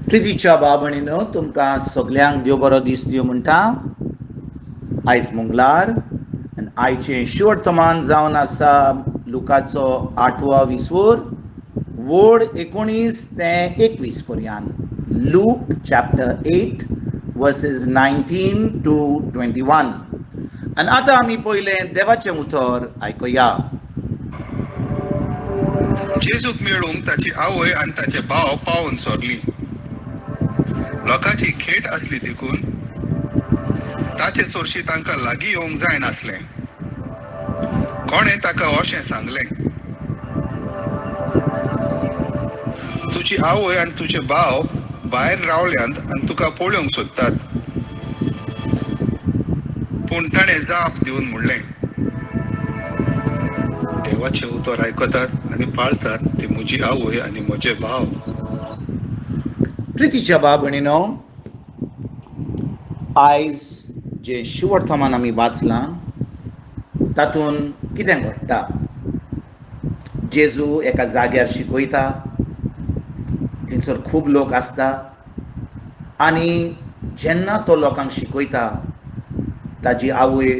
प्रितीच्या भाव-भयणीनो, तुमकां सगल्यांक देव बरो दीस दिवं म्हणटा. आयज मंगळार आनी आयचें शिवर्तमान जावन आसा लुकाचो आठवो विसवोर वड 19 ते 21 पर्यंत. Luke chapter 8 verses 19 to 21. आनी आतां आमी पयलें देवाचें उतर आयकुया. जेजूक मेळूंक ताची आवय आनी ताचे भाव पावून सरली. लोकांची खेट आसली देखून ताचे सोरशी तांकां लागीं येवंक जायनासलें. कोणें ताका अशें सांगलें, तुजी आवय आनी तुजे भाव भायर रावल्यांत आनी तुका पळोवंक सोदतात. पूण ताणें जाप दिवन म्हणलें, देवाचें उतर आयकतात आनी पाळतात ती म्हजी आवय आनी म्हजे भाव. प्रितीच्या भाव भयणीनो, आयज जें शिवर्तमान आमी वाचलां तातूंत कितें घडटा? जेजू एका जाग्यार शिकयता, थंयसर खूब लोक आसता आनी जेन्ना तो लोकांक शिकयता ताजी आवय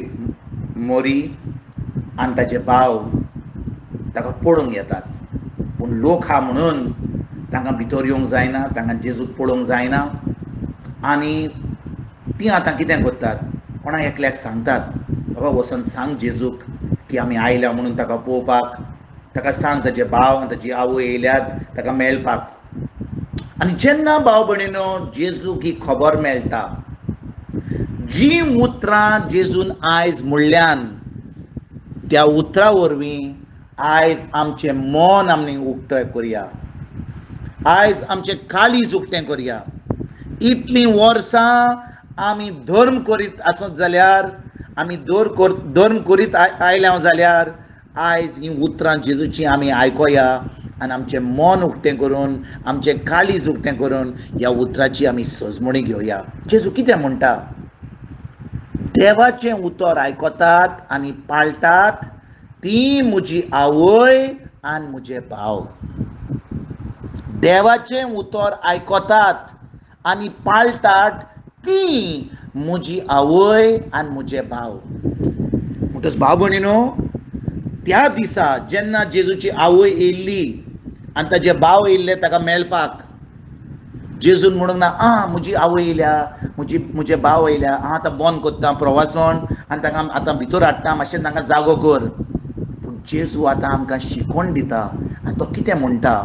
मोरी आनी ताजे भाव ताका पळोवंक येतात. पूण लोक आहा म्हणून तांकां भितर येवंक जायना, तांकां जेजूक पळोवंक जायना. आनी तीं आतां कितें करतात, कोणा एकल्याक सांगतात, बाबा वचोन सांग जेजूक की आमी आयल्या म्हणून ताका पळोवपाक, ताका सांग ताजे भाव आनी ताजी आवय येयल्यात ताका मेळपाक. आनी जेन्ना भाव भयणीनो जेजूक ही खबर मेळटा, जी उतरां जेजून आयज म्हणल्यान त्या उतरां वरवीं आयज आमचें मन आमी उक्तें करया, आयज आमचें काळीज उक्तें करया. इतलीं वर्सां आमी धर्म करीत आसत जाल्यार, आमी धर्म करीत आयल्या जाल्यार आयज हीं उतरां जेजूचीं आमी आयकोया आनी आमचें मन उक्तें करून, आमचें काळीज उक्तें करून ह्या उतराची आमी सजमणी घेवया. जेजू कितें म्हणटा? देवाचें उतर आयकतात आनी पाळटात ती म्हजी आवय आनी म्हजे भाव. देवाचें उतर आयकतात आनी पाळटात ती म्हजी आवय आनी म्हजे भाव. म्हणटच भाव भयणीनो, त्या दिसा जेन्ना जेजूची आवय येयल्ली आनी ताजे भाव येयल्ले ताका मेळपाक, जेजून म्हणूंक ना, आं म्हजी आवय येयल्या, म्हजे भाव येयल्या, हांव आतां बंद करता प्रवासन आनी तांकां आतां भितर हाडटा, मातशें तांकां जागो कर. पूण जेजू आतां आमकां शिकवण दिता आनी तो कितें म्हणटा,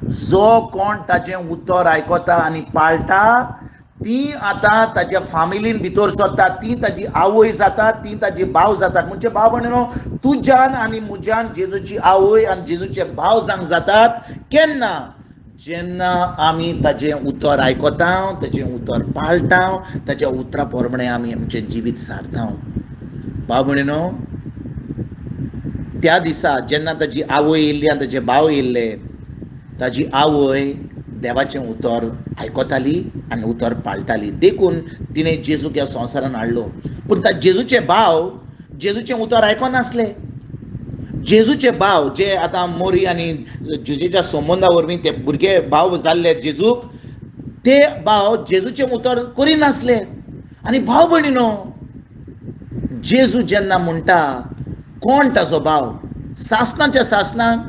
जो कोण ताजें उतर आयकता आनी पाळटा ती आतां ताज्या फामिलीन भितर सरता, ती ताजी आवय जाता, ती ताजी भाव जातात. म्हणजे भाव भयणीनो, तुज्यान आनी म्हज्यान जेजूची आवय आनी जेजूचे भाव जावंक जातात केन्ना? जेन्ना आमी ताजें उतर आयकता, ताजें उतर पाळटा, ताज्या उतरा प्रमाणे आमी आमचें जिवीत सारता. भाव भयणीनो, त्या दिसा जेन्ना ताजी आवय येयल्ली आनी ताजे भाव येयल्ले, ताजी आवय देवाचें उतर आयकताली आनी उतर पाळटाली, देखून तिणें जेजूक ह्या संवसारान हाडलो. पूण जेजूचे भाव जेजूचें उतर आयकनासले. जेजूचे भाव जे आतां मोरी आनी जेजूच्या संबंदा वरवीं ते भुरगे भाव जाल्ले जेजूक, ते भाव जेजूचें उतर करिनासले. आनी भाव भयणीनो, जेजू जेन्ना म्हणटा कोण ताजो भाव, सासणाच्या सासणाक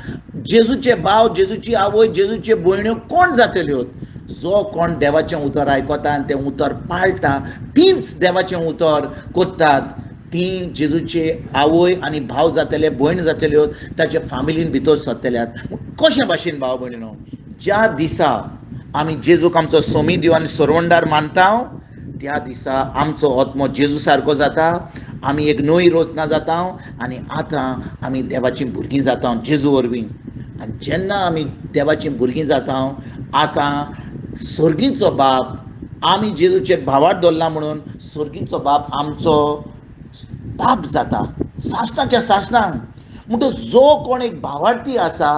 जेजूचे भाव, जेजूची आवय, जेजूचे भयण्यो कोण जातल्यो? जो कोण देवाचें उतर आयकता आनी तें उतर पाळटा तींच देवाचें उतर करतात, ती जेजूचे आवय आनी भाव जातले, भयण जातल्यो, ताचे फामिलीन भितर सरतल्यात. कशें भाशेन भाव भयणीनो, ज्या दिसा आमी जेजूक आमचो सोमी देव आनी सरवंडार मानता त्या दिसा आमचो आत्मो जेजू सारको जाता, आमी एक नवी रचना जाता आनी आतां आमी देवाचीं भुरगीं जाता जेजू वरवीं. आनी जेन्ना आमी देवाचीं भुरगीं जाता, आतां सर्गीचो बाप आमी जेजूचेर भावार्थ दवरला म्हणून सर्गीचो बाप आमचो बाप जाता सासणाच्या सासणाक. म्हणटच जो कोण एक भावार्थी आसा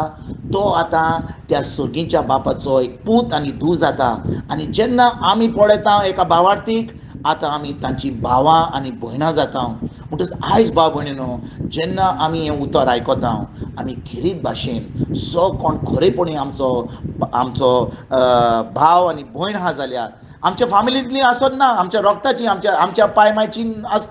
तो आतां त्या सर्गीच्या बापाचो एक पूत आनी धूव जाता. आनी जेन्ना आमी पळयता एका भावार्थीक, आतां आमी तांची भावां आनी भयणां जाता. म्हणटच आयज भाव भयणीनो, जेन्ना आमी हें उतर आयकता, आमी खेरीत भाशेन जो कोण खरेपणी आमचो आमचो भाव आनी भयण आहा जाल्यार, आमच्या फामिलींतली आसत ना, आमच्या रोगताची, आमच्या आमच्या पाय मायची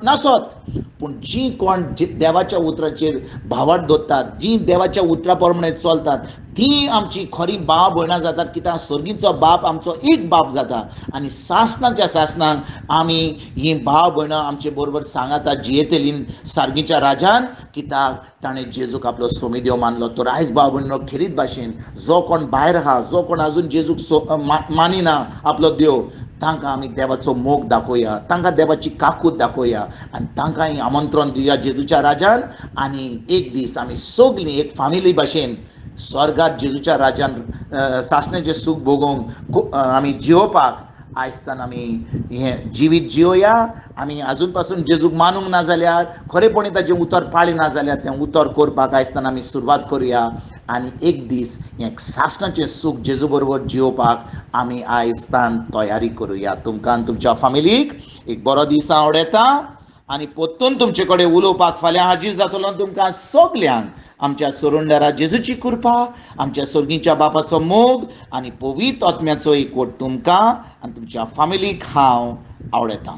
नासत, पूण जी कोण देवाच्या उतराचेर भावार्थ दवरतात, जी देवाच्या उतरा प्रमाणे चलतात, ती आमची खरी भाव भयणां जातात. कित्याक सर्गीचो बाप आमचो एक बाप जाता आनी सासणाच्या सासणाक आमी ही भाव भयणां आमचे बरोबर सांगाता जियेतली सार्गीच्या राजान, कित्याक ताणें जेजूक आपलो सोमी देव मानलो. तर आयज भाव भयणो, खेरीत भाशेन जो कोण भायर आहा, जो कोण अजून जेजूक मानिना आपलो देव, तांकां आमी देवाचो मोग दाखोवया, तांकां देवाची काकूत दाखोवया आनी तांकां आमंत्रण दिवया जेजूच्या राजान. आनी एक दीस आमी सगलीं एक फामिली भाशेन स्वर्गात जेजूच्या राजान सासण्याचें सूख भोगोवंक आमी जियोवपाक आयजतान आमी हें जिवीत जियोया. आमी आजून पासून जेजूक मानूंक ना जाल्यार, खरेपणी ताचें उतर पाळी ना जाल्यार, तें उतर करपाक आयजतान आमी सुरवात करुया आनी एक दीस हें सासणाचें सूख जेजू बरोबर जियोवपाक आमी आयजतान तयारी करुया. तुमकां आनी तुमच्या फामिलीक एक बरो दीस आवडटा आनी परतून तुमचे कडेन उलोवपाक फाल्यां हाजीर जातलो. तुमकां सगल्यांक आमच्या सोरुंडारा जेजूची कृपा, आमच्या सर्गीच्या बापाचो मोग आनी पवित्र आत्म्याचो एकवट तुमकां आनी तुमच्या फामिलीक हांव आवडटा.